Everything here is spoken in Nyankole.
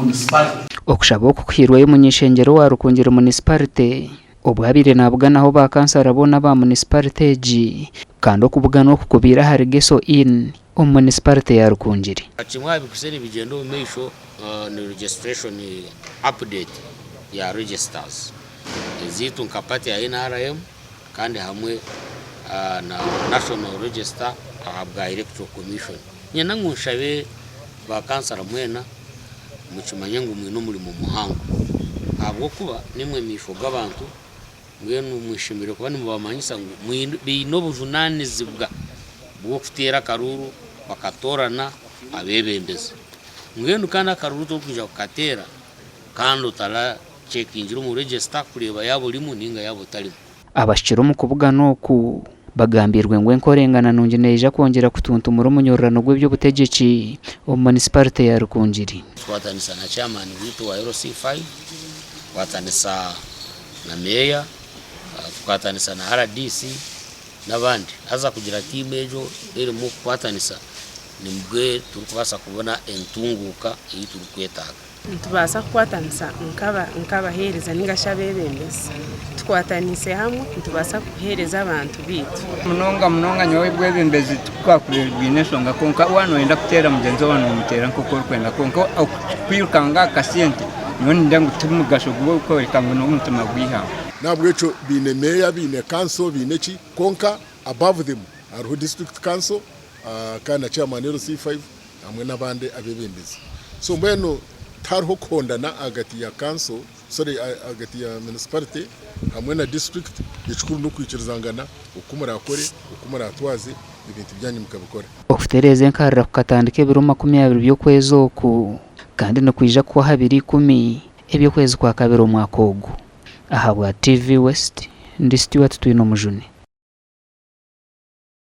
Municipality. Okushaba oku kuhairweyo omuny'eishengyero wa Rukungiri Munisiparite obu abaire nabuganaho ba kansara boona aba munisiparite egi kandi okubugana oku kubaire ahari Geso Inn omu munisiparite ya Rukungiri. Kimwe aha bikwaitse nibigyenda omu maisho ni registration update ya registers ezaitu nka party ya nrm kandi hamwe na national register ahabwa electoral commission. Niinyenda ngu nshabe ba kansara mwena mukimanye ngu mwine omurimo muhango ahabw'okuba nimwe maisho g'abantu mbwenu mweshemereire kuba nimubamanyisa ngu baine obujunaanizibwa bw'okuteera akaruuru bakatoorana abeebembezi. Mbwenu kandi akaruuru torikwija kukateera kandi otaraceekingire omu register kureeba yaaba orimu nainga yaaba otarimu. Abahikire omu kubugana oku bagambiirwe ngu enkorengana nungi neija kwongyera kutuntumura omunyororano gw'eby'obutegyeki omu munisiparite ya Rukungiri. Tukwatanisa na chairman waitu wa LC5, tukwatanisa na meeya, tukwatanisa na rdc n'abandi. Haza kugira tiimu egyo erimu kukwatanisa nibwo turikubaasa kubona entunguuka ei turikwetaaga. Nitubaasa kukwatanisa nk'abaheereza nainga shi abeebembezi. Tukwataniise hamwe nitubaasa kuheereza abantu baitu. Munonga munonga nyowe obwebembezi tibwakubaire bwine enshonga kwonka waaba noyenda kuteera mugyenzi waawe nomuteera nk'oku orikwenda kwonka okwirukanga aha kasente nyowe nindeeba ngu timugasho gw'okworeka ngu n'omutima gw'eihanga. N'ahabw'ekyo baine meeya, baine kanso, baine ki, kwonka above them hariho district council kandi na chairman LC5 hamwe n'abandi abeebembezi. So mbwenu tihariho kuhondana ahagati ya kanso, sorry ahagati ya municipality hamwe na district, ekikuru n'okwikirizangana oku muraakore, oku muraatwaze ebintu byanyu mukabikora. Okutereeza enkarira kukatandika ebiro 20 by'okwezi oku kandi nikwija kuhwa aha biro ikumi eby'okwezi kwa kabiri omwaka ogu. Ahabwa TV West, ndi Stuart Twinomujuni.